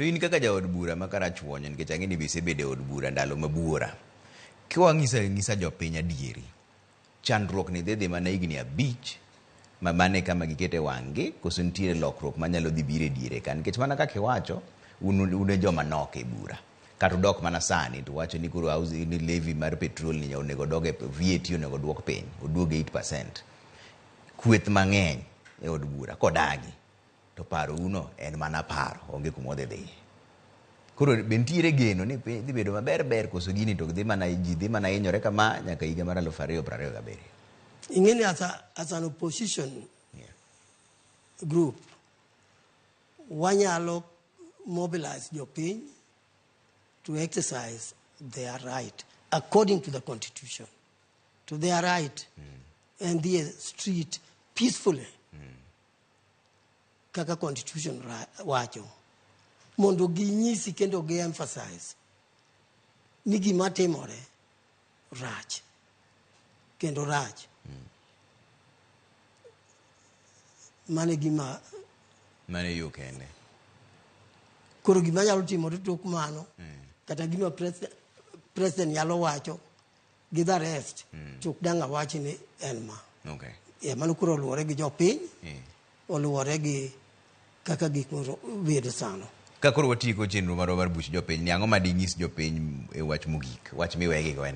To in kaka jaod bura ma Karachuonyo, nikech ang'e ni be isebedo e od bura ndalo mabuora, kiwang'isa ng'isa jopiny adieri, chandruok ni dhi dhi mana higni 5 ma mano e kama gikete wang'gi, koso nitiere lokruok manyalo dhi biro e diere ka? Nikech mana kaka iwacho, un, un e joma nok e bura. Kata udok mana sani to wacho ni koro housing ni levy mar petrol ni onego dog e VAT onego duok piny, oduog e 8%. Kweth mang'eny e od bura kodagi to paro uno en mana paro, onge kuma odhi dhiye. Koro be nitiere geno ni piny dhi bedo maber ber koso gini to dhi mana ji dhi mana hinyore kama nyaka higa mar 2027. Ing'e ni as an opposition group wanyalo mobilize jopiny to exercise their right according to the constitution, to their right and the street peacefully kaka constitution wacho, mondo ginyisi kendo gi emphasize ni gima timore rach kendo rach. Mano e gima Mano e yo kende. Koro gima nyalo timore tok mano, kata gima president nyalo wacho gi the rest, to ok dang' awach ni en ma. Yeah, mano koro oluwore gi jopiny, oluwore gi kaka gik moko bedo sano. Ka koro watieko chenro marwa mar buch jopiny ni, ang'o ma ding'is jopiny e wach mogik? Wach miwegigo en